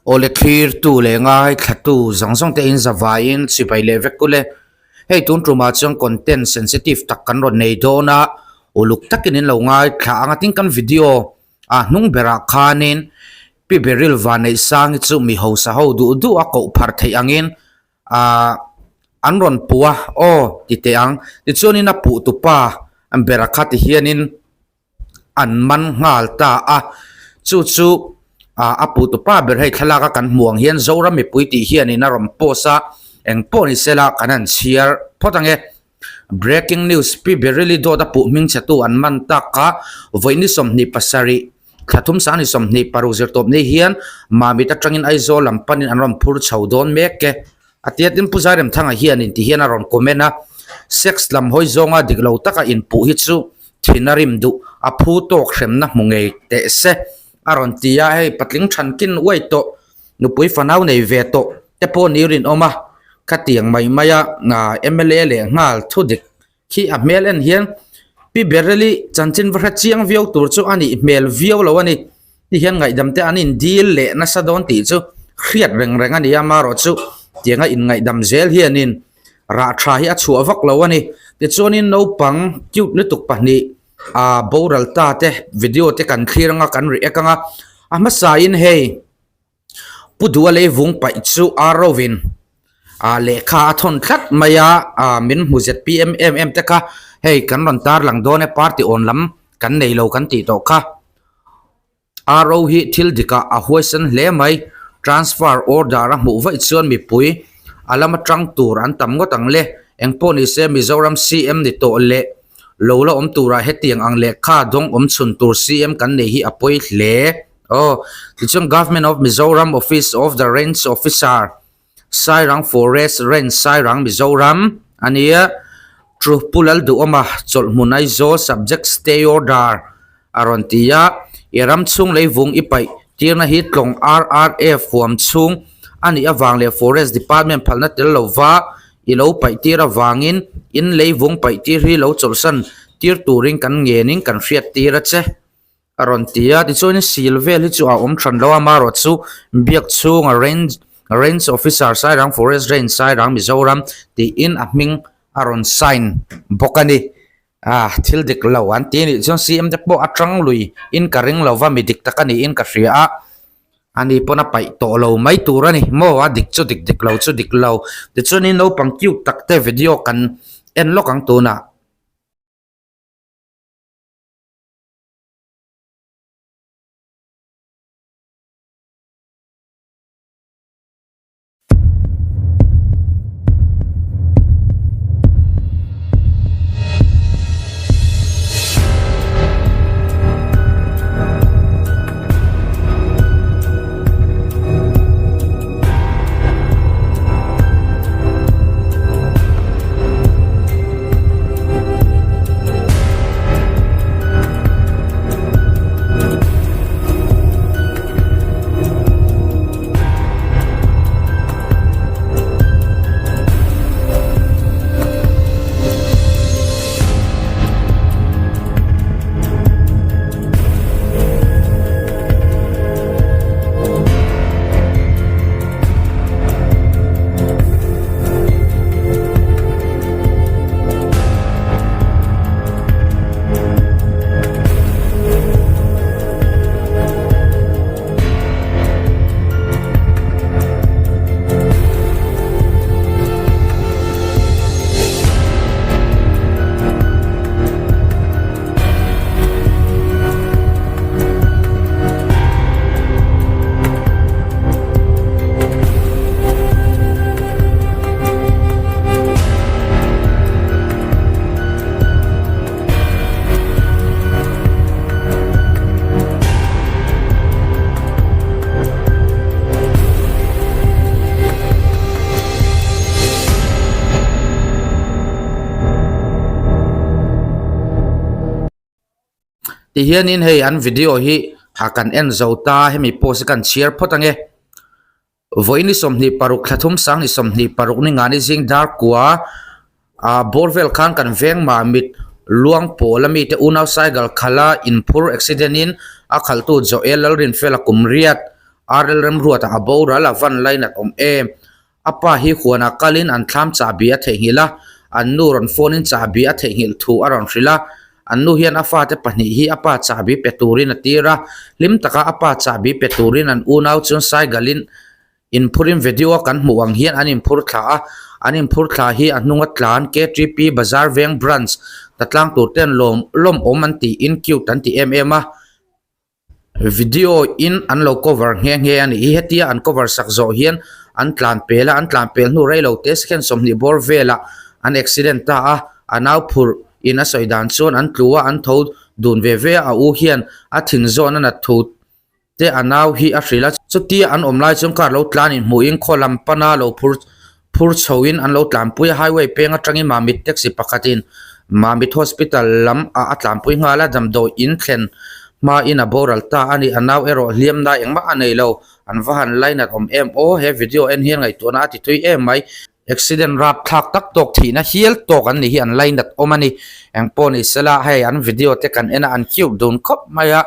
Awle thlirtu leh ngaithlatu zawng zawng te in zavaiin chibai leh vek kul e. Hei tun tumah chuan content sensitive tak kan rawn nei dawn a, uluk takin in lo ngaithla ang a tin kan video a hnung berah khanin Pi Beryl Vanneihsangi chu mi hausa ho duh duh a koh phar theih angin Ahh an rawn puh a, aw ti teh ang. Tichuanin a puh tupa bera kha ti hianin an man nghal ta a. Chu chu ah a puh tupa ber hei thlalak a kan hmuh ang hian Zoram mipui tih hianin a rawn post a, eng pawh ni sela kan han chhiar phawt ang e. Breaking news, Pi Berili dawt a puh hming chhetu an man tak kha vawi ni 27, thla thum sang ni 26 zirtawp ni hian Mamit atangin Aizawl lam panin an rawn phur chho dawn mek e. A tia tin Pu Zairemthanga hianin ti hian a rawn comment a, Sex lam hawi zawnga dik lo taka inpuh hi chu thin a rim duh, a phu tawk hremna hmu ngei teh se a rawn ti a, hei patling thankin uai tawh. Nupui fanau nei ve tawh te pawh ni rinawm a, khatiang mai maia mla leh nghal thu dik khi a hmel en hian Pi Bereli chanchin va hre chiang viau tur chu a nih hmel viau lo a ni. Ti hian ngaihdam te an indil leh nasa dawn tih chu hriat reng reng a ni a, marawh chu tianga inngaihdam zel hianin rah tha hi a chhuah vak lo a ni. Tichuanin naupang cute lutuk pahnih ah boral ta te video te kan thlir anga kan react anga a hmasain hei. Pu Dua leivung paih chu ar rovin ah lehkha a thawn tlat mai a, ah min hmu zpm em em te kha hei kan rawn tar lang dawn e party awn lam kan nei lo kan tih tawh kha. Ar ro hi thil dikah a huaisen hle mai, transfer order a hmuh vaih chuan mipui a lama tang tur an tam ngawt ang le, engpawh nise Mizoram CM ni tawh leh lo la awm turah hetiang ang lehkha dawng awm chhun tur CM kan nei hi a pawi hle. Aw, tichuan Government of Mizoram Office of the Range Officer, Sairang Forest Range, Sairang, Mizoram a nia. Chu Pu Lalduhawma chawlhhmun Aizawl Subject Stay Order a rawn ti a, i ram chhung leivung i paih tirna hi tlawng RRF huam chhung a nih avang leh Forest Department phalna tel lova i lo paih tir avangin in leivung paih tir hi lo chawlhsan tir turin kan ngenin kan hriat tir a che. A rawn ti a, tichuanin sil vel hi chu a awm hran lo a, amaherawh chu biak chhunga range range officer Sairang forest range Sairang Mizoram tiin a hming a rawn sign bawk a ni. Ah thil dik lo an ti a nih chuan CM te pawh a tang lui in ka ring lo va, mi dik tak a niin ka hria a, ani pawn a paih tawh lo mai tur a ni maw a dik chu dik dik lo chu dik lo tichuanin naupang cute tak te video kan en lawk ang tunah. Ti hianin hei an video hi a kan en zo ta hemi post hi kan chhiar phawt ange vawi ni 26 thla thum sang ni 26 ni ngani zing dar kua ah bawr vel khan kan veng mamit luang pawl ami te unau cycle khala inphur accident in a khalhtu Joel Lalrinfela kum riat. RL Remruata a boral a van lainat awm em. A pa hi huanah kalin an thlam chahbi a theihnghilh a, an nu rawn phone in chahbi a theihnghilh thu a rawn hrilh a. An nu hian a fate pahnih hi a pa chahbi pe turin a tir a, hlim taka a pa chahbi pe turin an unau chuan cycle-in inphurin video a kan hmuh ang hian an inphur thla a, an inphur thla hi a hnunga tlan KTP Bazar Veng Branch hna tlang tur ten lawm lawmawm an tiin cute an ti em em a. Video in an lo cover nghe nghe a nih hi hetia an cover sak zawh hian an tlan pel a an tlan pel hnu rei lo te second 20 bawr velah an accident ta a a nau phurh in a sawi dan chuan an tlu a an tho dun ve ve a a u hian a thin zawn a nat thu te a nau hi a hrilh a chutia an awm lai chuan car lo tlan in hmuh in khaw lam pana lo phur phur chho in an lo tlanpui a highway peng atangin Mamit taxi pakhat in Mamit hospital lam ah a tlanpui nghal a damdawi in thlen hma in a boral ta a ni a nau erawh hliam na engmah a nei lo an va han lainat awm em aw he video en hian ngaihtuahna a ti tui em mai accident rap thlak tak tawk thihna hial tawk an ni hi an lainat awm a ni engpawh ni sela hei an video te kan en a an cute dun khawp mai a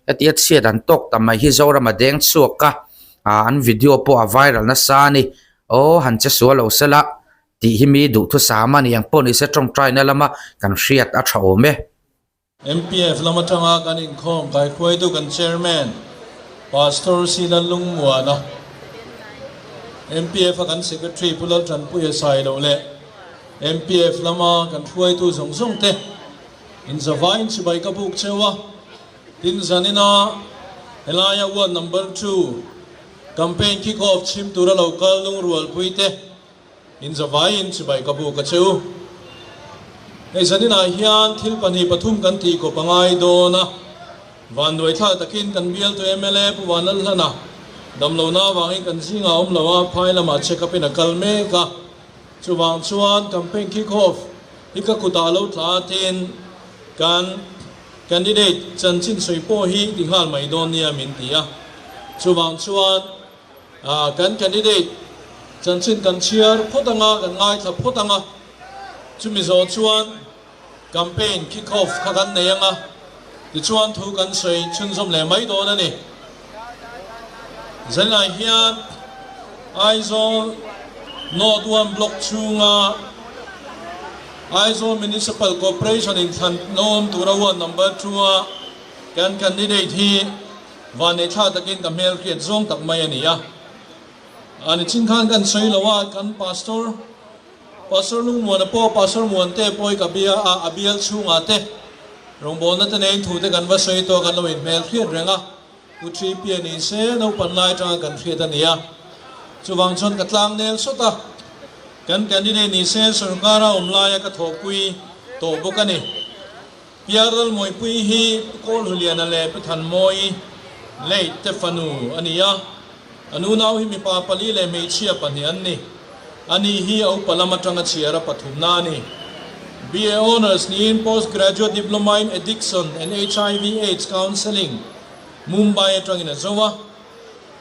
hetia chhiat an tawk ta mai hi Zoram a deng chhuak a ah an video pawh a viral nasa a ni. Aw, han che sual lo sela tih hi mi duhthusam a ni ang pawh nise tawngtaina lama kan hriat a tha awm e. MPF lam atanga kan inkhawm kaihruaitu kan Chairman Pastor C Lallungmuana, MPF a kan Secretary Pu Laltanpuia Sailo leh MPF lama kan hruaitu zawng zawng te inzavaiin chibai ka buk cheu a, tin zanina helaia ward number 2 Campaign kick off chhim tura lo kal lungrualpui te in zavaiin chibai ka buk a che u. Hei zaninah hian thil pahnih pathum kan tih kawp a ngai dawn a, vanduai thla takin kan bialtu mla Pu Vanlalhlana damlohna avangin kan zingah awm lo a, phai lamah check up in a kal mek a, chuvang chuan campaign kick off hi ka kutah lo tla a tin kan Candidate chanchin sawi pawh hi ti nghal mai dawn nia min ti a, chuvang chuan kan candidate chanchin kan chhiar phawt anga, kan ngaithla phawt anga, chumi zawh chuan campaign kick off kha kan nei anga, tichuan thu kan sawi chhunzawm leh mai dawn a ni. Zanlai hian Aizawl North One Block chhunga Aizawl Municipal Corporation in thlan lawm tura ward number 2 a kan candidate hi vanneihthla takin ka hmel hriat zawng tak mai a ni a. A ni chin khan kan sawi lo a, kan Pastor, Pastor Lungmuana pawh Pastor Muante pawh hi ka bia a, a bial chhungah te rawngbawlna te neiin thu te kan va sawi tawh a, kan lo inhmel hriat reng a. Pu Ṭhipi a ni se, naupan lai aṭanga kan hriat a ni a. Chuvang chuan ka tlang nel sawt a, kan candidate ni se sorkara awm laia ka thawhpui tawh bawk a ni. Piar Lalmawipui hi Pu Kawlhuliana leh Pu Thanmawi late te fanu a ni a, a nunau hi mipa pali leh hmeichhia pahnih an ni. Ani hi a upa lam aṭanga chhiara pathumna a ni. BA Honours niin Post Graduate Diploma in Addiction and HIV Aids Counselling, Mumbai atangin a zo a.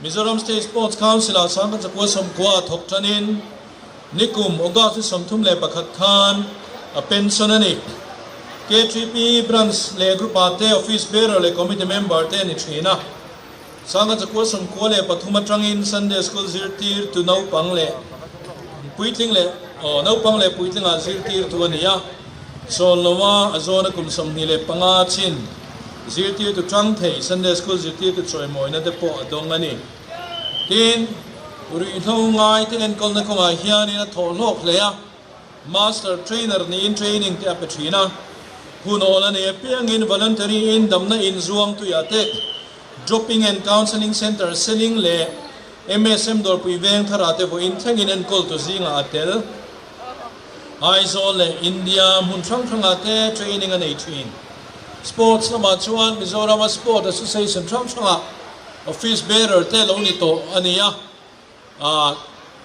Mizoram State Sports Council-ah Sangha Chakua Sawmkua a thawk tanin nikum August ni 31 khan a pension a ni. KTP Branch leh Group-ah te Office Bearer leh Committee Member te a ni thin a. Sangha Chakua 93 atangin Sunday School zirtirtu naupang leh puitling leh aw naupang leh puitlingah zirtirtu a ni a. Sawn loa a zawna kum 25 chin Zirtirtu tang thei Sunday School zirtirtu chawimawina te pawh a dawng a ni. Tin, ruihhlo ngai te enkawlna kawngah hianin a thawh hlawk hle a, Master Trainer niin training te a pe thin a. Hun awl a nei apiangin voluntary in damna inzuang tuiah te, Dropping and Counselling Centre Seling leh MSM Dawrpui Veng tharah te vawiin thlengin enkawltu zingah a tel. Aizawl leh India hmun hrang hrangah te training a nei thin. Sports lamah chuan Mizorama Sport Association hrang hrangah Office Bearer te lo ni tawh a ni a, ah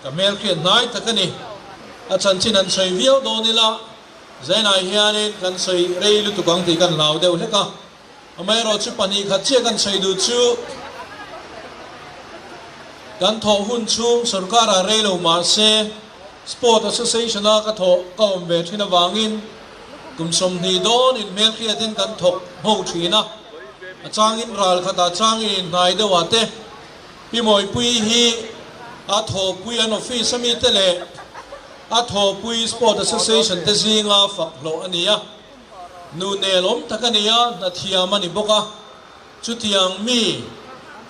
ka hmel hriat hnai tak a ni. A chanchin han sawi viau dawn ila, Zainah hianin kan sawi rei lutuk ang tih kan hlau deuh hlek a. Amaherawhchu pahnih khat chiah kan sawi duh chu kan thawh hun chhung sorkarah rei lo mahse Sport Association-a ka thawh ka awm ve thin avangin kum 20 dawn inhmelhriatin kan thawk ho thin a, a changin ral khatah changin inhnai deuhah te. Pi Mawipuii hi a thawhpui an office a mite leh a thawhpui Sport Association te zinga fak hlawh a ni a. Nu nelawm tak a ni a, hnathiam a ni bawk a. Chutiang mi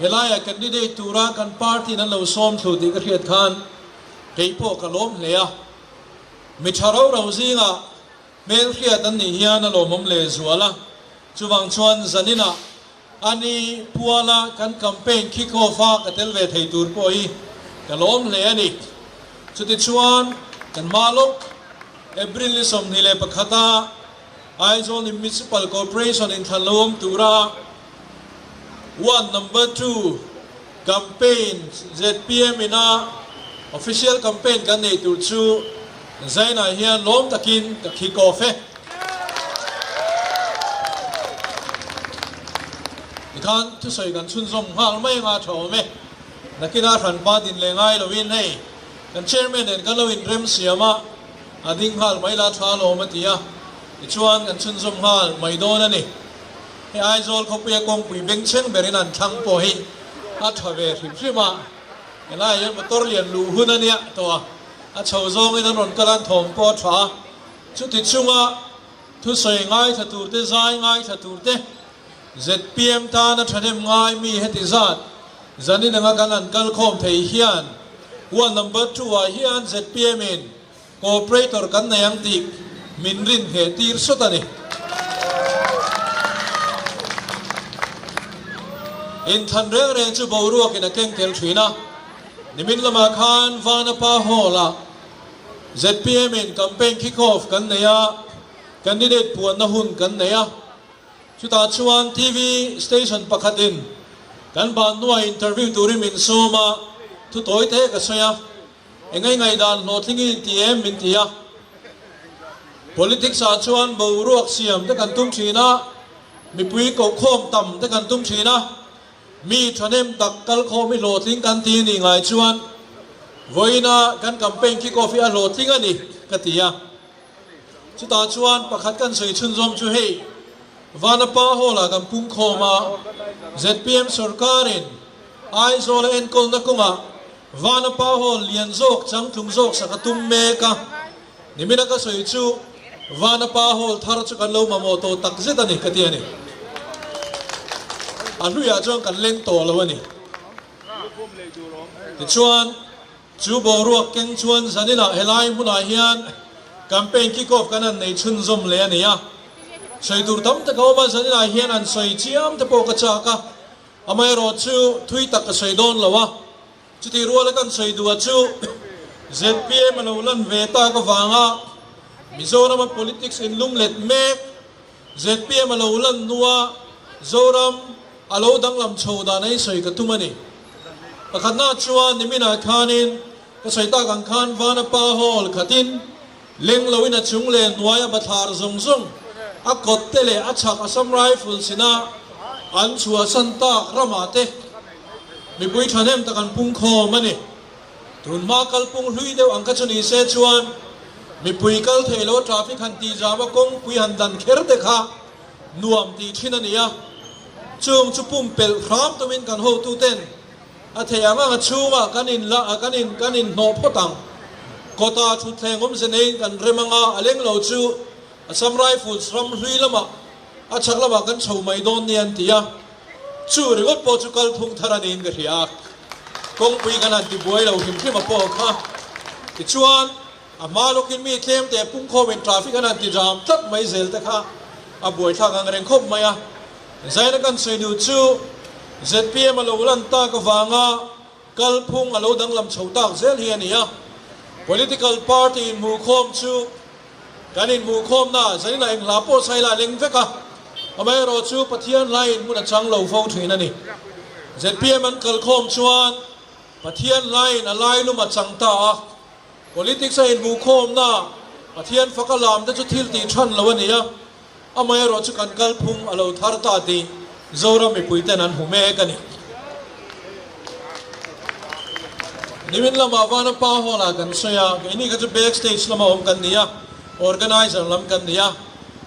helaiah candidate tura kan party in an lo sawm thlu tih ka hriat khan kei pawh ka lawm hle a. Mi tha ro ro zingah hmelhriat an nih hian a lawmawm leh zual a. Chuvang chuan zaninah a ni puala kan campaign kick off a ka tel ve thei tur pawh hi ka lawm hle a ni. Chutichuan kan hma lawk April ni 21 a Aizawl Municipal Corporation inthlan lo awm tura Ward Number Two Campaign zpm ina Official Campaign kan neih tur chu Zainah hian lawm takin ka kick off e. Tikhan thusawi kan chhunzawm nghal mai anga tha awm e. Nakina hranpa din leh ngai loin hei kan Chairman nen kan lo inremsiam a. A ding nghal mai la tha alawm a ti a, tichuan kan chhunzawm nghal mai dawn a ni. Hei Aizawl khawpuia kawngpui bengchheng berin an thlang pawh hi a tha ve hrim hrim a, helaiah hian motor lian luh hun a nia tawh a, a chho zawngin an rawn kal a, an thawm pawh a tha a, chuti chunga thusawi ngaithla tur te, zai ngaithla tur te, Zpm tana thahnem ngai mi heti zat zanin anga kan han kal khawm thei hian ward number two ah hian zpm in cooperator kan nei ang tih min rin ngheh tir sawt a ni. Inthlan reng reng chu boruak in a keng tel thin a, nimin lamah khan Vanapa Hall ah zpm in campaign kick off kan nei a, candidate puanna hun kan nei a. Chutah chuan TV station pakhatin kan ban hnuah interview turin min sawm a, thu tawi te ka sawi a, Eng ngaihdan hlawhtling i inti em? min ti a. Politics ah chuan boruak siam te kan tum thin a, mipui kohkhawm tam te kan tum thin a, mi thahnem tak kalkhawm i hlawhtling kan ti nih ngai chuan vawiina kan campaign kick off hi a hlawhtling a ni ka ti a. Chutah chuan pakhat kan sawi chhunzawm chu hei, Vanapa Hall-ah kan pung khawm a, zpm sorkarin Aizawl a enkawlna kawngah Vanapa Hall lian zawk changtlung zawk sak a tum mek a, nimina ka sawi chu Vanapa Hall thar chu kan lo mamawh tawh tak zet a ni ka ti a ni. A hluiah chuan kan leng tawh lo a ni. Tichuan. Chu boruak keng chuan zaninah helai hmunah hian campaign kick off kan han nei chhunzawm leh a ni a. Sawi tur tam tak a awm a, zaninah hian han sawi chiam te pawh ka chak a, amaherawh chu thui tak ka sawi dawn lo a. Chutih ruala kan sawi duh a chu zpm a lo lan ve tak avanga Mizorama politics inlumlet mek, zpm a lo lan hnua Zoram a lo danglam chho dan a insawi ka tum a ni. Pakhatna chuan niminah khanin ka sawi tak ang khan Vanapa Hall khatin leng loin a chung leh hnuaia bathlar zawng zawng a kawt te leh a chhak Assam Rifles ina an chhuahsan tak ramah te mipui thahnem tak an pungkhawm a ni. Tunhma kalpung hlui deuh ang kha chu ni se chuan mipui kal thei lo traffic han tih zam a kawngpui han dan kher te kha nuam tih thin a ni a. Chung chu pumpelh hram tumin kan hotu ten a thei ang ang a chhungah kan in la a kan in kan in hnawh phawt ang. Kawta thutthleng awmze neiin kan rem anga a leng lo chu Assam Rifles ram hlui lamah a chhak lamah kan chho mai dawn nia an ti a. Chu ringawt pawh chu kalphung thar a niin ka hria a, kawngpui kan han tibuai lo hrim hrim a pawh kha. Tichuan, a hma lawkin mi tlem te pungkhawmin traffic an han ti jam tlat mai zel te kha a buaithlak ang reng khawp mai a. Zaina kan sawi duh chu zpm a lo lan tak avanga kalphung a lo danglam chho tak zel hi a ni a. Political party inhmuhkhawm chu Kan inhmuhkhawmna zaninah eng hla pawh saila a leng vek a, amaherawh chu Pathian hlain hmun a chang lo fo thin a ni. Zpm an kalkhawm chuan Pathian hlain a lailum a chang ta a, politics a inhmuhkhawmna Pathian fak a lam te chu thil tih than lo a ni a, amaherawh chu kan kalphung a lo thar ta tih Zoram mipui ten an hmu mek a ni. Nimin lamah Vanapa Hall ah kan sawi a, keini kha chu back stage lama awm kan ni a, organizer lam kan ni a.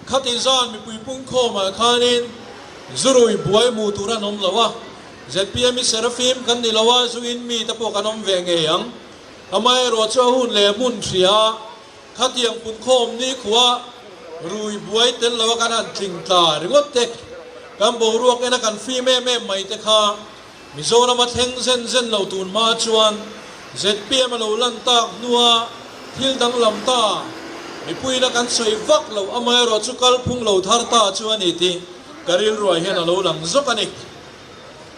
Khati zan mipui pungkhawmah khanin zurui buai hmuh tur an awm lo a, Zpm hi Seraphim kan ni lo a, zu in mi te pawh kan awm ve ngei ang. Amaherawh chu a hun leh hmun hria khatiang punkhawm nikhua rui buai tel lo a kan han tling tla ringawt te, kan boruak en a kan fim em em mai te kha Mizoram a thleng zen zen lo tun hma chuan zpm a lo lan tak hnua thil danglam ta mipuiin a kan sawi vak lo amaherawh chu kalphung lo thar ta chu a ni tih ka rilruah hian a lo lang zawk a ni.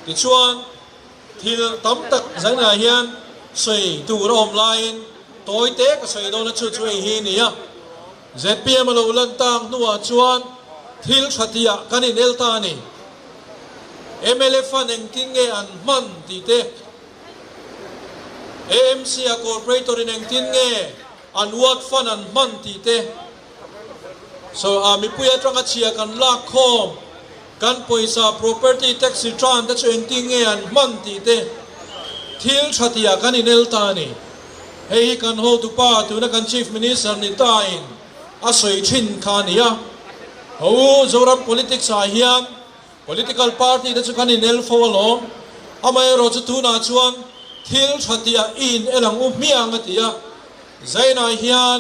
Tichuan thil tam tak zainah hian sawi tur a awm laiin tawi te ka sawi dawn a chu chu hei hi a ni a. Zpm a lo lan tak hnuah chuan thil tha tihah kan inel ta a ni. Mla fund engtin nge an hman tih te, AMC a corporator in engtin nge an ward fund an hman tih te, so a mipui atanga chhia kan lak khawm kan pawisa property tax return te chu engtin nge an hman tih te thil tha tihah kan inel ta a ni. Hei hi kan hotupa tuna kan Chief Minister ni tain a sawi thin kha a ni a. Ho Zoram politics ah hian political party te chu kan inel fo alawm. Amaherawh chu tunah chuan thil tha tihah i inel ang u hmiang a ti a. Zainah hian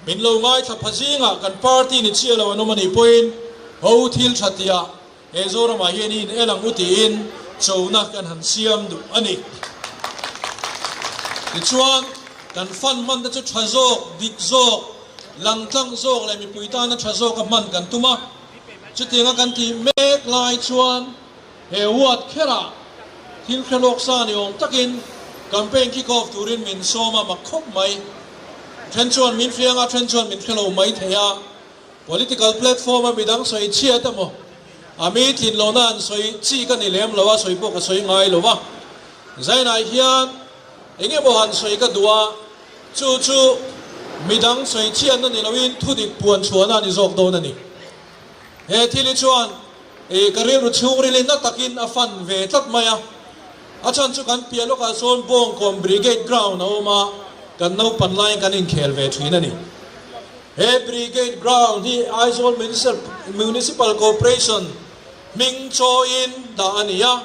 min lo ngaithla pha zingah kan party ni chiah lo an awm a nih pawhin ho thil tha tihah He Zoramah hian i in el ang u tiin chona kan han siam duh a ni. Tichuan, kan fund hman te chu tha zawk, dik zawk, langtlang zawk leh mipui tana tha zawka hman kan tum a. Chutianga kan tih mek lai chuan he ward kherah thil hre lawk sa ni awm takin campaign kick off turin min sawm a mak khawp mai. Then chuan min hriang a, then chuan min hre lo mai thei a. Political platform a midang sawi chhiat emaw, a mi tlin lohna an sawi chi ka ni lem lo a, sawi pawh ka sawi ngai lo a. Zainah hian eng emaw han sawi ka duh a, chu chu midang sawi chhiatna ni loin thudik puan chhuahna a ni zawk dawn a ni. He thil hi chuan ka rilru chhungrilin na takin a fan ve tlat mai a, a chhan chu kan piah lawkah sawn Bawngkawn Brigade Ground a awm a, kan naupan laiin kan inkhel ve thin a ni. He Brigade Ground hi Aizawl Municipal Corporation hming chawiin dah a ni a,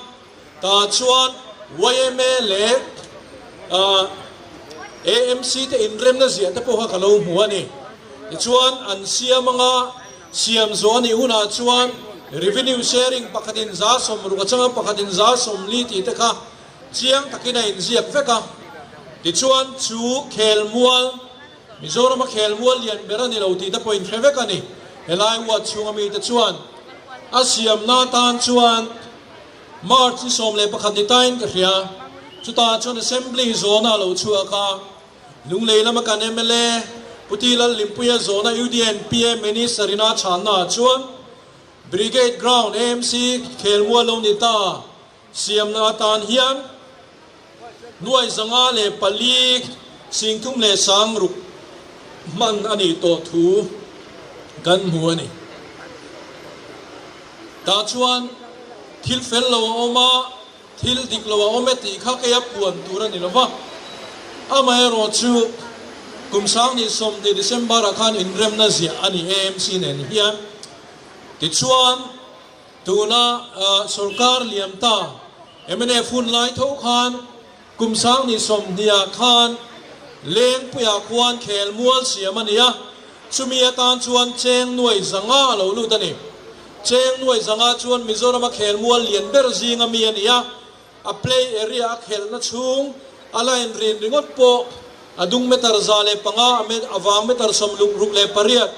tah chuan yma leh AMC te inremna ziah te pawh kha ka lo hmu a ni. Tichuan an siam anga siam zawh a nih hunah chuan Revenue Sharing pakhatin 60% atanga pakhatin 40% tih te kha chiang takin a inziak vek a. Tichuan chu khelmual Mizorama khelmual lian ber a ni lo tih te pawh inhre vek a ni. Helai ward chhunga mite chuan a siamna atan chuan March ni 11 ni tain ka hria. Chutah chuan Assembly zawna a lo chhuak a, Lunglei lama kan mla Pu Ti Lalhlimpuia zawna UDNPA Minister ina chhanna ah chuan Brigade Ground AMC khelmual lo ni ta siamna atan hian 504 360 hman a nih tawh thu kan hmu a ni. Tah chuan thil fel lo a awm a, thil dik lo a awm e tih kha keia puan tur a ni lo va. Amaherawh chu kum 2020 December-ah khan inremna ziah a ni AMC nen hian. Tichuan. Tuna sorkar liam ta mnf hun lai tho khan kum 2020ah khan Lengpuiah khuan khelmual siam a ni a, chumi atan chuan cheng 500 a lo lut a ni. Cheng 500 chuan Mizorama khelmual lian ber zinga mi a ni a, A play area a khelhna chhung a line rin ringawt pawh a dung meter 105, a vang meter 68,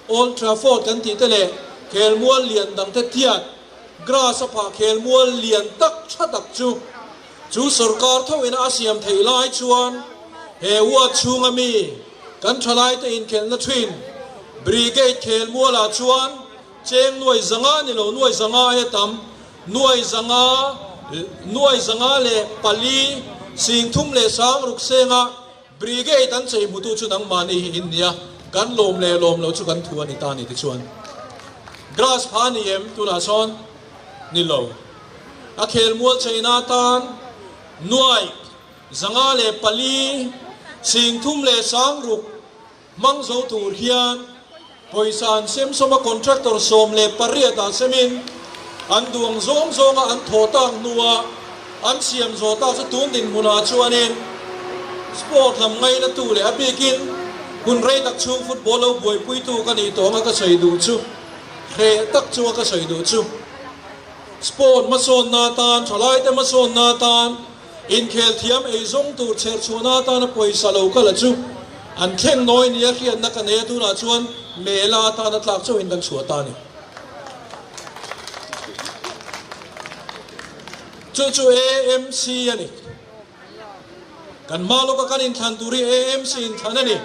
Old Trafford kan tih te leh khelmual lian dang te tiat grass a phah khelmual lian tak tha tak chu chu sorkar tho ina a siam theih lai chuan he ward chhunga mi kan thalai te inkhelhna thin Brigade khelmual ah chuan Cheng 500 ni lo, 500 aia tam, 500, 504 360 senga Brigade an chei hmutu chu nangmahni hi in nia, kan lawm leh lawm lo chu kan thu a ni ta ni tichuan grass pha ni em tunah sawn ni lo. A khelmual cheina atan 504 360 Hmang zo tur hian pawisa an sem sawm a, contractor 18 ah semin. An duh ang zawng zawnga an thawh tak hnua an siam zawh tak chu tun dinhmunah chuanin sport lam ngainatu leh a bikin hun rei tak chhung football lo buaipuitu ka nih tawh anga ka sawi duh chu hreh tak chunga ka sawi duh chu sport hmasawnna atan thalaite hmasawnna atan Inkhel thiam ei zawng tur chherchhuahna atana pawisa lo kal a chu an thleng nawi nia hriatna ka nei a, tunah chuan mela atana tlak chauhin kan chhuah ta a ni. Chu chu AMC a ni. Kan hma lawka kan inthlan tur hi AMC inthlan a ni.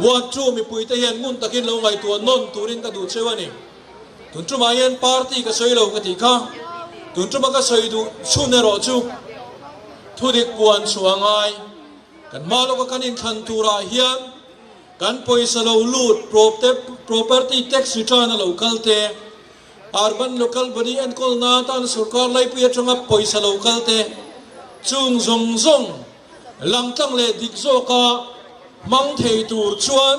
Ward 2 mipuite hian ngun takin lo ngaihtuah nawn turin ka duh cheu a ni. Tun tumah hian party ka sawi lo ka tih kha, tun tuma ka sawi duh chhun erawh chu thudik puan chhuah a ngai. Kan hma lawka kan inthlan turah hian kan pawisa lo lut property tax return a lo kal te, urban local body enkawlna atan sorkar laipui atanga pawisa lo kal te, chung zawng zawng langtlang leh dik zawka hmang thei tur chuan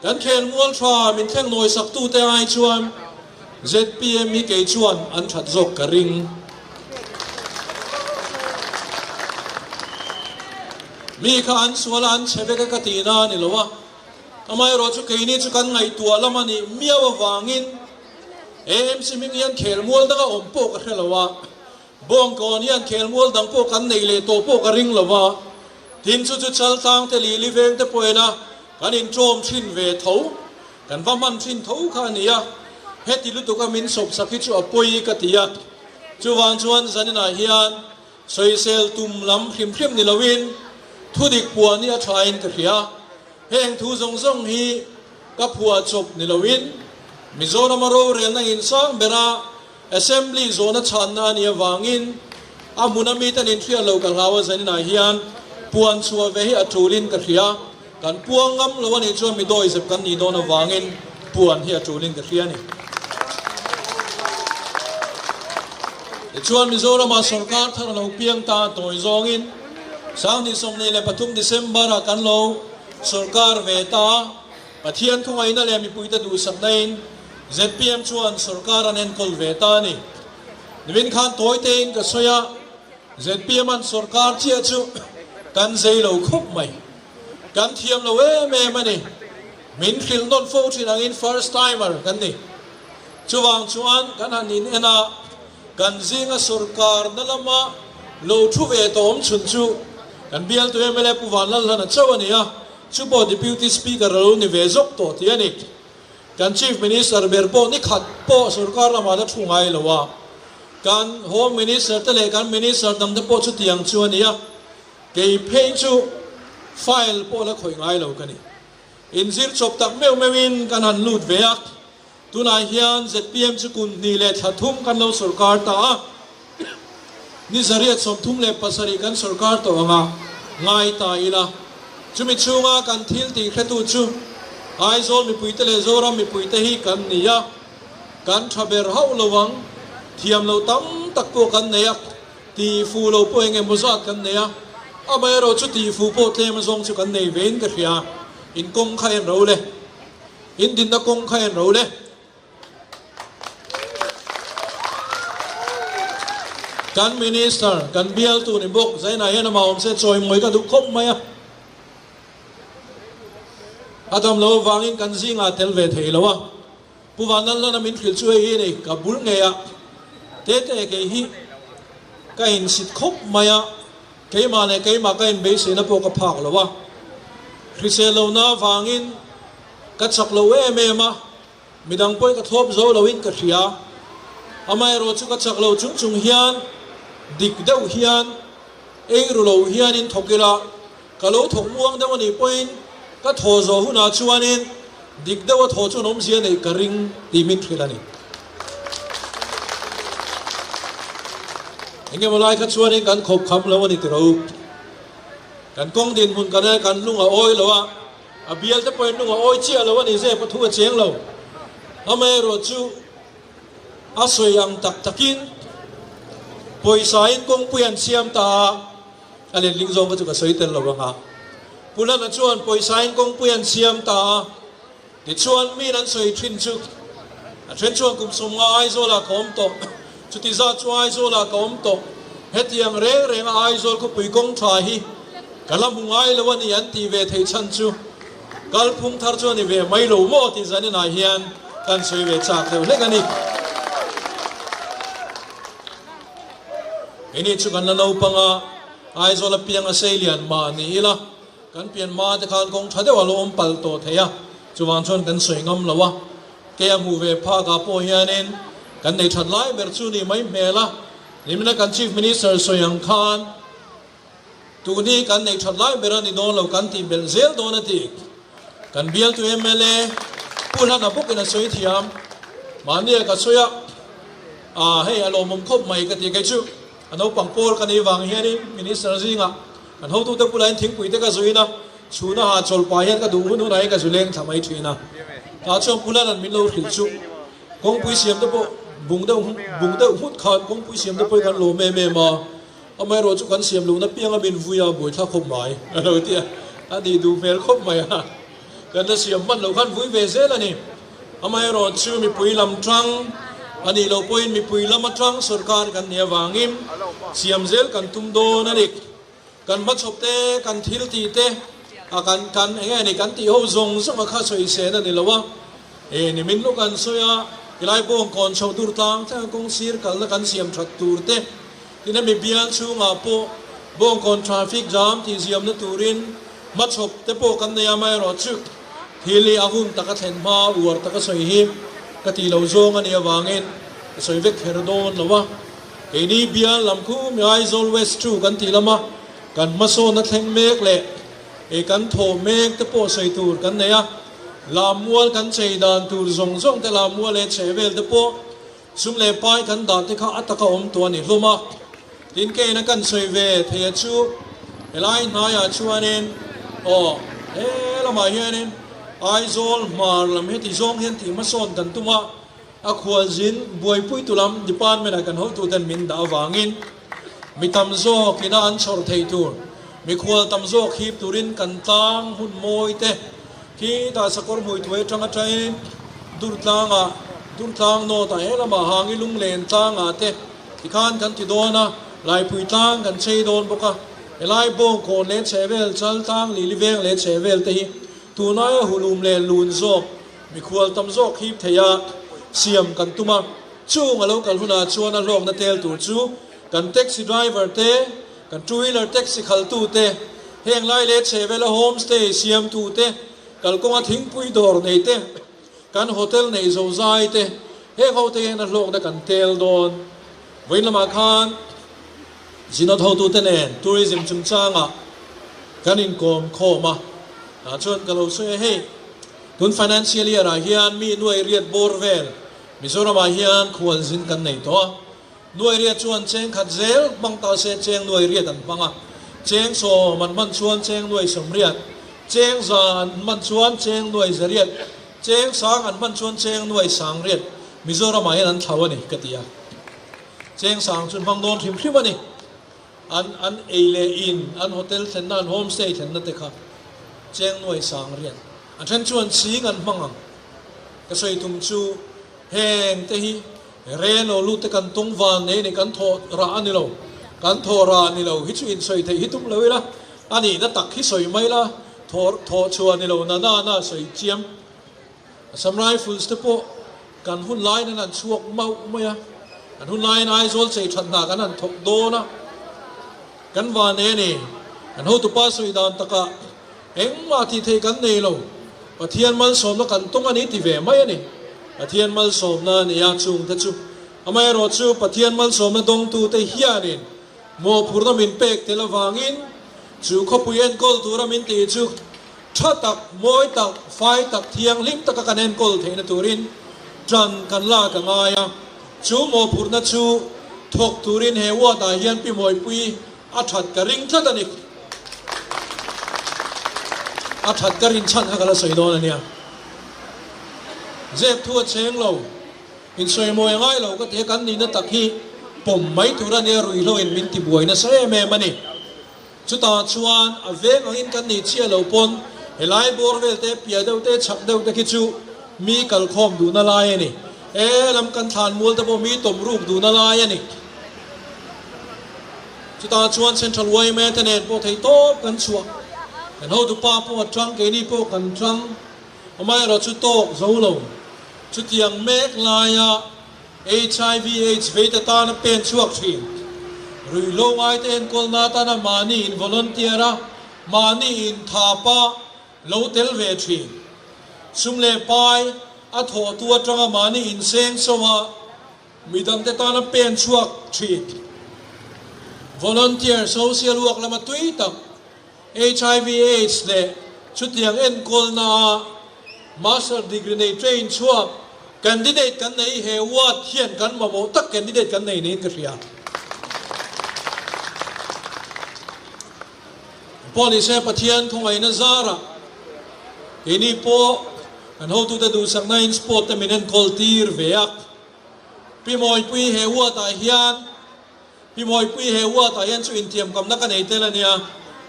Kan khelmual tha min thleng nawi sak tute ai chuan zpm hi kei chuan an that zawk ka ring. Mi kha an sual a an chhe vek a ka ti na a ni lo a, amaherawh chu keini chu kan ngaihtuah lam a nih miau avangin AMC hming hian khelmual danga awm pawh ka hre lo a, Bawngkawn hian khelmual dang pawh kan nei leh tawh pawh ka ring lo a, tin chu chu Chaltlang te Lili veng te pawh ena Kan inṭawm ṭhin ve tho, kan va hman ṭhin tho kha a ni a, heti lutuka min sawpsak hi chu a pawi ka ti a. Chuvang chuan zaninah hian sawisel tum lam hrim hrim ni loin thudik puan hi a ṭhain ka hria. Heng thu zawng zawng hi ka phuah chawp ni loin Mizorama rorelna insang bera Assembly zawhna chhanna a nih avangin a hmuna mite an inhriat loh ka hlau a, zaninah hian puan chhuah ve hi a tulin ka hria. Kan puang ngam lo a nih chuan mi dawizep kan nih dawn avangin puan hi a tulin ka hria a ni. Tichuan Mizorama sorkar thar a lo piang ta tawi zawngin 2023 December-ah kan lo sorkar ve ta a, Pathian thungaihna leh mipuite duhsaknain zpm chuan sorkar an enkawl ve ta a ni. Nimin khan tawitein ka sawi a, zpm an sorkar chiah chu kan zei lo khawp mai. Kan thiam lo em em a ni. Min hrilh nawn fo thin angin first timer kan ni. Chuvang chuan kan han in en a, kan zinga sorkarna lama lo thu ve tawh awm chhun chu kan bialtu mla Pu Vanlalhlana chauh a ni a, Chu pawh Deputy Speaker a lo ni ve zawk tawh tih a ni. Kan Chief Minister ber pawh ni khat pawh sorkar lamah la thu ngai lo a. Kan Home Minister te leh kan Minister dang te pawh chutiang chu a ni a. Kei phei chu file pawh la khawih ngai lo ka ni. Inzir chawp tak meuh meuhin kan han lut ve a. Tunah hian zpm chu kum hnih leh thla thum kan lo sorkar ta a, ni 137 kan sorkar tawh ang a, ngai ta ila. Chumi chhunga kan thil tih hretu chu Aizawl mipuite leh Zoram mipuite hi kan ni a, kan tha ber hauh lo ang, thiam lo tam tak pawh kan nei a, tih fuh lo pawh eng emaw zat kan nei a, amaherawh chu tih fuh pawh tlem azawng chu kan nei vein ka hria, inkawng kha en ro le. In dinna kawng kha en ro le. Kan Minister, kan bialtu ni bawk, Zainah hian amah awm se chawimawi ka duh khawp mai a. A dam lo avangin kan zingah tel ve thei lo a. Pu Vanlalhlana min hrilh chu hei hi ni, ka bul ngei a. Tete kei hi ka insit khawp mai a. Keimah leh keimah ka inbeihsehna pawh ka phak lo a, hrisel lohna avangin ka chak lo em em a, midang pawhin ka thlawp zo loin ka hria. Amaherawh chu ka chak lo chung chung hian dik deuh hian ei ru lo hianin thawk ila, ka lo thawk muang deuh a nih pawhin ka thaw zawh hunah chuanin dik deuha thaw chuan awmzia neih ka ring tih min hrilh a ni. Engemaw lai kha chuanin kan khawp kham lo a ni tiro. Kan kawng dinhmun kan e kan lung a awi lo a, a bial te pawhin lung a awi chiah lo a ni zep a thu a cheng lo. Amaherawh chu a sawi ang tak takin pawisa in kawngpui an siam ta a, a letling zawng kha chu ka sawi tel lo ang a. Pu Lana chuan pawisa in kawngpui an siam ta a. Tichuan, miin an sawi thin chu. A then chuan kum 50 Aizawlah ka awm tawh, chuti zat chu Aizawlah ka awm tawh, hetiang reng renga Aizawl khawpui kawng tha hi ka la hmu ngai lo a ni an tih ve theih chhan chu kalphung thar chu a ni ve mai lo maw tih zaninah hian kan sawi ve chak deuh hlek a ni. Keini chu kan la naupang a, Aizawl apiang a sei lian mah ni ila, Kan pian hma te khan kawng tha deuh a lo awm palh tawh thei a, chuvang chuan kan sawi ngam lo a. Kei a hmuh ve phak ah pawh hianin kan nei that lai ber chu ni mai hmel a, nimina kan Chief Minister sawi ang khan tun hi kan nei that lai ber a ni dawn lo kan tih belh zel dawn a ti. Kan bialtu mla Pu Hlana bawkin a sawi thiam. Mahni a ka sawi a, ah hei a lawmawm khawp mai ka ti kei chu. A naupang pawl ka nih vang hianin Minister zingah Kan hotute bulah hian thingpui te ka zuin a, chhuna ha chawl pah hian ka duh hun hunah hian ka zu leng thla mai thin a. Tah chuan Pulan an min lo hrilh chu kawngpui siam te pawh bung deuh bung deuh nghut khan kawngpui siam te pawh hi kan lawm em em a, amaherawh chu kan siam lohna pianga min vui a buaithlak khawp mai a lo ti a, a nih duh hmel khawp mai a, kan la siam hman loh khan vui ve zel a ni. Amaherawh chu mipui lam tang a nih loh pawhin mipui lam atang sorkar kan nih avangin siam zel kan tum dawn a ni. Kan hmachhawp te, kan thil tih te, a kan kan eng nge ni kan tih ho zawng zawng a kha sawi sen a ni lo a. E ni min lawk an sawi a, tilai bawng kawn chho tur tlang thleng a kawng sir kalna kan siam that tur te, tin hemi bial chhungah pawh bawngkawn traffic jam tih ziamna turin hmachhawp te pawh kan nei a, amaherawhchu thil hi a hun taka thlen hma uar taka sawi hi ka tih loh zawng a nih avangin ka sawi vek kher dawn lo a. Keini bial lam khu mi Aizawl West chu kan tih lama kan hmasawnna thleng mek leh e kan thawh mek te pawh sawi tur kan nei a, Lammual kan chei dan tur zawng zawng te Lammual leh chhehvel te pawh Sum leh pai kan dah te kha a taka awm tawh a ni hlawm a, tin keina kan sawi ve thei a chu helai hnaiah chuanin aw he lamah hianin Aizawl hmar lam heti zawng hian tih hmasawn kan tum a, a khualzin buaipuitu lam department ah kan hotuten min dah avangin mi tam zawk ina an chhawr thei tur mikhual tam zawk hip turin kan tlang hun mawi te Khi tah sakawr hmui thuai atang atangin Durtlangah, Durtlang North ah he lamah Hangi Lunglen tlangah te tikhan kan ti dawn a, Laipui tlang kan chei dawn bawk a, helai Bawngkawn leh chhehvel Chaltlang Lili veng leh chhehvel te hi tunaia hulum leh lun zawk mikhual tam zawk hip thei a siam kan tum a, chung a lo kal hunah chuan a hlawkna tel tur chu kan taxi driver te, Kan two wheeler taxi khaltu te, heng lai leh chhehvela home stay siamtu te, kalkawnga thingpui dawr nei te, kan hotel nei zozai te, heng ho te hian a hlawkna kan tel dawn. Vawiin lamah khan Zinawt hotute nen tourism chungchangah kan inkawm khawm a, tah chuan ka lo sawi a, hei tun financial year ah hian mi nuai riat bawr vel Mizoramah hian khualzin kan nei tawh a, Nuai riat chuan cheng khat zel hmang ta se cheng nuai riat an hmang a, cheng sawm an hman chuan cheng nuai sawm riat, cheng za an hman chuan cheng nuai za riat, cheng sang an hman chuan cheng nuai sang riat Mizoramah hian an thlau a ni ka ti a. Cheng sang chu an hmang dawn hrim hrim a ni. An an ei leh in, an hotel thlenna, an homestay thlenna te kha cheng nuai sang riat. A then chuan ching an hmang ang. Ka sawi tum chu heng te hi Re lo lut te kan tung van nei ni kan thawh rah a ni lo, kan thawh rah a ni lo hi chu insawi theih hi tum lo ila, a nihna tak hi sawi mai la, thawh thawh chhuah a ni lo na na na sawi chiam. Assam Rifles te pawh kan hun laiin an han chhuak mauh mai a, kan hun laiin Aizawl chei that hna kan han thawk dawn a, kan van e ni, kan hotupa sawi dan takah Engmah tih theih kan nei lo. Pathian malsawmna kan tawng a ni ti ve mai a ni. Pathian malsawmna a ni a, chungte chu. Amaherawh chu Pathian malsawmna dawngtute hianin mawhphurhna min pek tel avangin chu khawpui enkawl tura min tih chu tha tak, mawi tak, fai tak, thianghlim taka kan enkawl theihna turin tan kan lak a ngai a. Chu mawhphurhna chu thawk turin he ward-ah hian Pi Mawipui A that ka ring tlat a ni. A that ka rin chhan kha ka la sawi dawn a nia. Zep thu a cheng lo, insawi mawi a ngai lo ka ti a, kan nihna tak hi pawm mai tur a nia ruihhlo in min ti buai nasa em em a ni. Chutah chuan a veng angin kan nih chiah lo pawn helai bawr vel te, piah deuh te, chhak deuh te khi chu mi kalkhawm duhna lai a ni. He lam kan thlan mual te pawh mi tawm ruk duhna lai a ni. Chutah chuan Central yma te nen pawh thei tawp kan chhuah. Kan hotupa pawh a tang, keini pawh kan tang. Amaherawh chu tawk zo lo. Chutiang mek laia HIV aids veit atana pen chhuak thin. Ruihhlo ngaite enkawlna atana mahni in volunteer a, mahni in thapa lo tel ve thin. Sum leh pai a thawhtu atanga mahni inseng so a, midangte tana pen chhuak thin. Volunteer social work lama tui tak HIV aids leh chutiang enkawlna a Master degree nei train chhuak candidate kan nei he ward hian kan mamawh tak candidate kan nei niin ka hria. Pawh nise Pathian khawngaihna zarah keini pawh kan hotute duhsakna in sport te min enkawl tir ve a. Pi Mawipui he ward ah hian Pi Mawipui he ward ah hian chu intiamkamna ka nei tel a nia,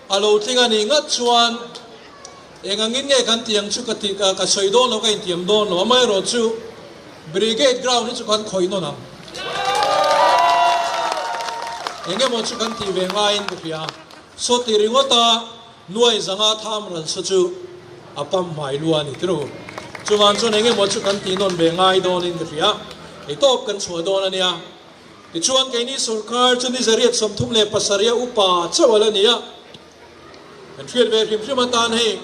a lo tling a nih ngat chuan eng angin nge kan tih ang chu ka tih ka sawi dawn lo ka intiam dawn lo, amaherawh chu Brigade ground hi chu kan khawih nawn ang. Eng emaw chu kan tih ve ngaiin ka hria, saw ti ringawt a nuai zanga tham ral saw chu a pam hmai lu a ni tiro. Chuvang chuan eng emaw chu kan tih nawn ve ngai dawnin ka hria, ei tawp kan chhuah dawn a nia. Tichuan, keini sawrkar chu ni zariat 37 upa chauh a la ni a. Kan hriat ve hrim hrim atan hei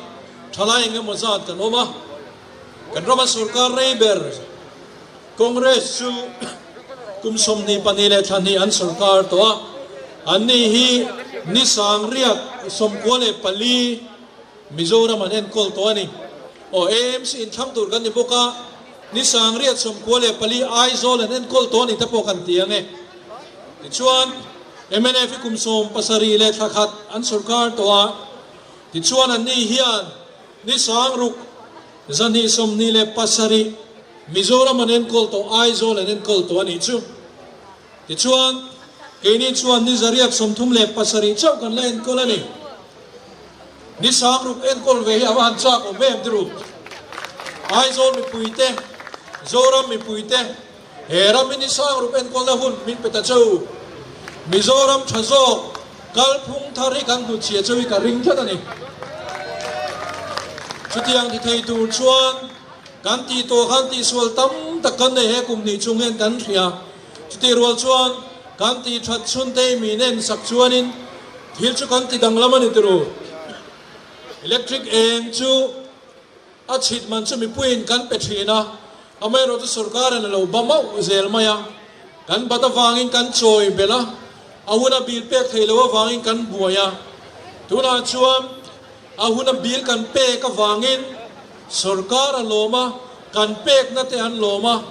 thalai eng emaw zat kan awm a. Kan rama sawrkar rei ber Congress chu kum 22 leh thla hnih an sawrkar tawh a. Anni hi ni sangriat 94 Mizoram an enkawl tawh a ni. Aw, AMC inthlang tur kan ni bawk a, ni 994 Aizawl an enkawl tawh a ni te pawh kan ti ang e. Tichuan, mnf hi kum 17 leh thla khat an sawrkar tawh a, tichuan anni hian ni sang ruk 227 Mizoram an enkawl tawh, Aizawl an enkawl tawh a nih chu. Tichuan, keini chuan ni 837 chauh kan la enkawl a ni. Ni sangruk enkawl ve hi a va han chak awm em ti ru. Aizawl mipuite, Zoram mipuite, he ram hi ni sangruk enkawlna hun min pe ta cheu. Mizoram tha zawk kalphung thar hi kan hnutchhia cheu hi ka ring tlat a ni. Chutiang ti thei tur chuan kan tih tawh khan tihsual tam tak kan nei he kum hnih chung hian kan hria. Chutih rual chuan kan tih that chhun te mi nen sak chuanin thil chu kan ti danglam a ni turu. Electric eng chu a chhit man chu mipuiin kan pe thin a, amaherawh chu sorkarin a lo ba mauh zel mai a, kan bat avangin kan chawi belh a, a huna bill pek thei lo avangin kan buai a, tunah chuan A huna bill kan pek avangin sorkar a lawm a, kan pekna te an lawm a.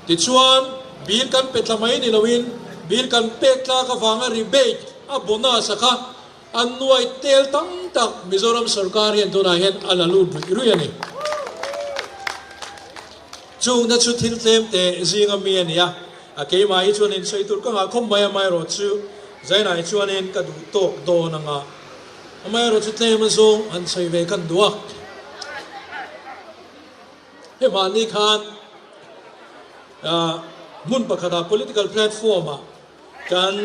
Tichuan, bill kan pe tla mai ni loin bill kan pek tlak avanga rebate a bonus a kha an nuai tel tam tak Mizoram sorkar hian tunah hian a la lut ruih ruih a ni. Chungna chu thil tlem te zinga mi a ni a, a keimah hi chuanin sawi tur ka ngah khawp mai amaherawh chu Zainai chuanin ka duh tawk dawn anga. Amaherawh chu tlem a zawng han sawi ve kan duh a. He mahni khan hmun pakhatah political platform ah kan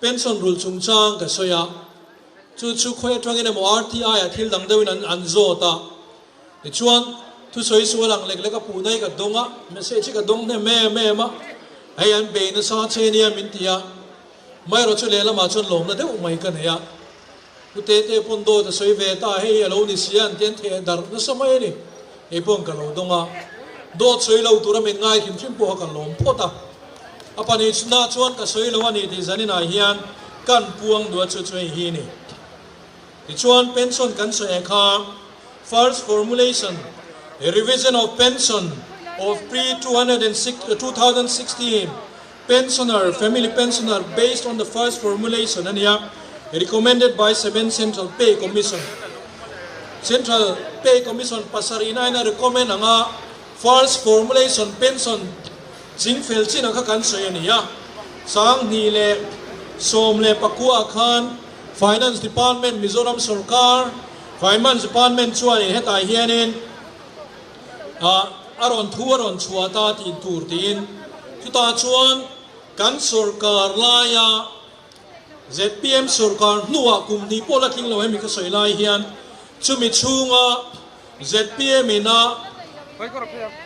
pension rul chungchang ka sawi a, chu chu khawi atangin emaw RTI ah thil dang deuhin an an zawt a, tichuan thusawi sual ang lek lek a puhna hi ka dawng a, message hi ka dawng hnem em em a, hei an bei nasa che nia min ti a. Maherawh chu lehlamah chuan lawmna deuh mai ka nei a, Pu Tete pawn dawt a sawi ve ta, hei a lo ni si a, an ti an theh darh nasa mai a ni. Kei pawn ka lo dawng a, dawt sawi lo tura min ngai hrim hrim pawh kha ka lawm phawt a. A pahnihna chuan ka sawi lo a ni tih zaninah hian kan puang duh a chu chu hei hi a ni. Tichuan pension kan sawi kha first formulation, revision of pension of pre 2016 pensioner, family pensioner based on the first formulation a nia, recommended by seven Central Pay Commission. Central Pay Commission pasarih na in a recommend anga first formulation pension ching fel chin ang kha kan sawi a ni a. 2019 khan Finance Department Mizoram sorkar Finance Department chuanin hetah hianin ah. a rawn thu a rawn chhuah ta tih tur tiin chutah chuan kan sorkar laia zpm sorkar hnuah kum hnih pawh la tling lo hemi ka sawi lai hian chumi chhunga zpm ina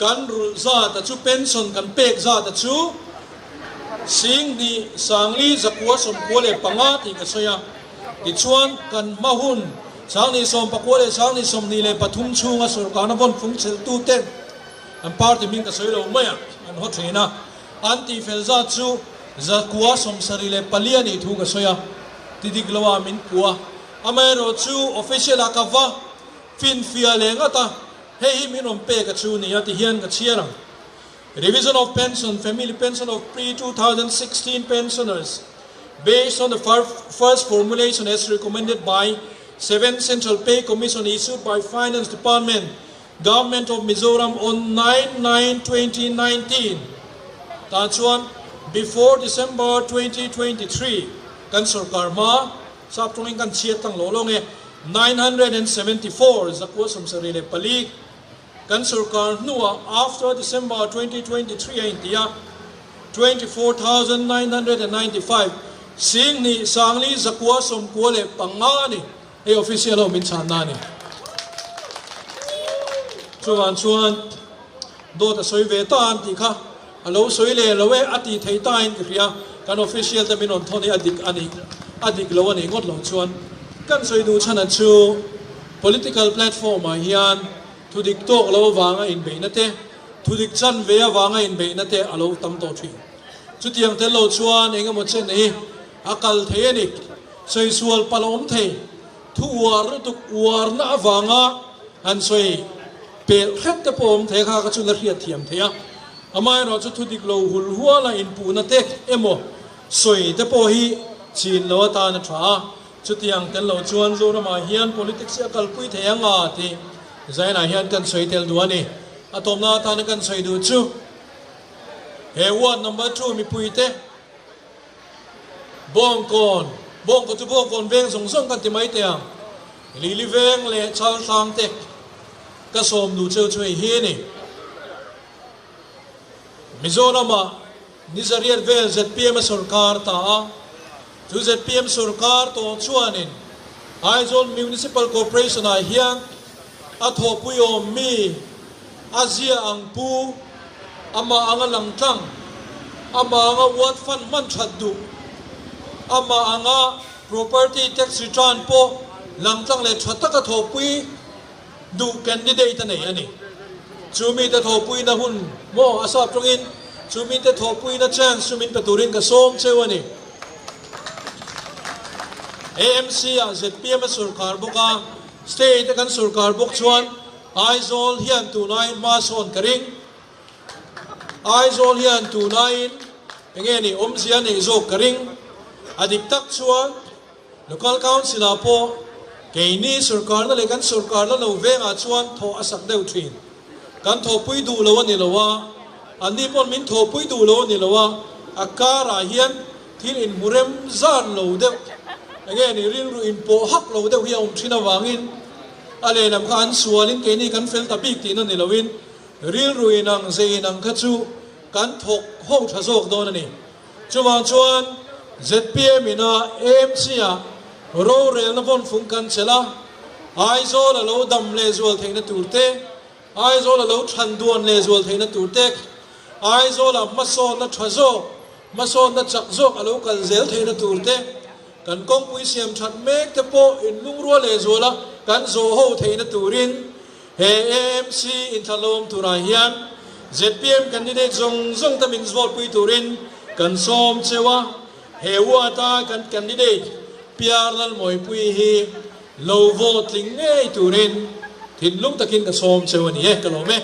kan rulh zat a chu pension kan pek zat a chu 10 sangli zakua 95 tih ka sawi a. Tichuan, kan hma hun 2019 leh 2023 chhunga sorkarna vawn fung chelhtuten an party hming ka sawi lo mai a, an haw thin a, an tihfel zat chu 174 a nih thu ka sawi a, ti dik lo ah min puh a. Amaherawh chu official ah ka va finfiah leh ngat a, hei hi min rawn pek a chu ni a ti hian ka chhiar ang. Revision of pension, family pension of pre-2016 pensioners based on the first formulation as recommended by 7 Central Pay Commission issued by Finance Department, Government of Mizoram on 9-9-2019. Tah chuan before December 2023 kan sorkar hma sap tawngin kan chhiat tlang lo lawng e 974 174 Kan sorkar hnuah after December 2023 a inti a, 24,995 2 sangli 995 a ni. Hei official ho min chhanna a ni. Chuvang chuan dawt a sawi ve ta an tih kha a lo sawi leh lo e a tih theih ta in ka hria. Kan official te min rawn thawn hi a dik a ni, a dik lo a nih ngawt lo chuan kan sawi duh chhan a chu political platform ah hian Thu dik tawk lo avanga inbeihna te, thu dik chan ve avanga inbeihna te a lo tam tawh thin. Chutiang tel lo chuan eng emaw chen hi a kal thei a ni. Sawi sual palh a awm thei. Thu uar lutuk uarna avanga han sawi pelh hret te pawh a awm thei a, kha kha chu la hriat thiam thei a. Amaherawh chu thu dik lo hul huala inpuhna te emaw sawi te pawh hi chin lo atan a tha a. Chutiang tel lo chuan Zoramah hian politics hi a kalpui thei ang a tih Zainah hian kan sawi tel duh a ni. A tawpna atana kan sawi duh chu he ward number two mipuite Bawngkawn, Bawngkawn chu Bawngkawn veng zawng zawng kan ti mai teh ang, Lili veng leh Chaltlang te ka sawm duh cheu chu hei hi a ni. Mizoramah Ni zariat vel zpm a sorkar ta a, chu zpm sorkar tawh chuanin Aizawl Municipal Corporation ah hian a thawhpui awm mi a zia ang pu, amah anga lang tlang, amah anga ward fund hman that duh, amah anga property tax return pawh lang tlang leh tha taka thawhpui duh candidate a nei a ni. Chu mite thawhpuina hun maw a sap tawngin chu mite thawhpuina chance chu min pe turin ka sawm cheu a ni. AMC ah zpm a sorkar bawk a, state a kan sorkar bawk chuan Aizawl hian tunlaiin hma sawn ka ring. Aizawl hian tunlaiin enge ni awmzia a neih zawk ka ring. A dik tak chuan Local Council ah pawh keini sorkarna leh kan sorkarna lo vengah chuan thawh a sak deuh thin. Kan thawhpui duh lo a ni lo a, anni pawn min thawhpui duh lo a ni lo a, a karah hian thil inhmu rem zan lo deuh, enge ni rilru inpawh hak lo deuh hi a awm thin avangin a lehlam kha an sualin keini kan fel ta bik tihna ni loin rilru inang ze inang kha chu kan thawk ho tha zawk dawn a ni. Chuvang chuan zpm ina AMC ah rorelna vawnfung kan chelh a, Aizawl a lo dam lehzual theihna tur te, Aizawl a lo than duan lehzual theihna tur te, Aizawl ah hmasawnna tha zawk, hmasawnna chak zawk a lo kal zel theihna tur te, kan kawngpui siam that mek te pawh inlungrual lehzual a kan zawh ho theihna turin He AMC inthlahlo awm turah hian zpm candidate zawng zawng te min vote pui turin kan sawm cheu a, he ward a kan candidate PR Lalmawipui hi lo vote tling ngei turin thinlung takin ka sawm cheu a ni e, ka lawm e.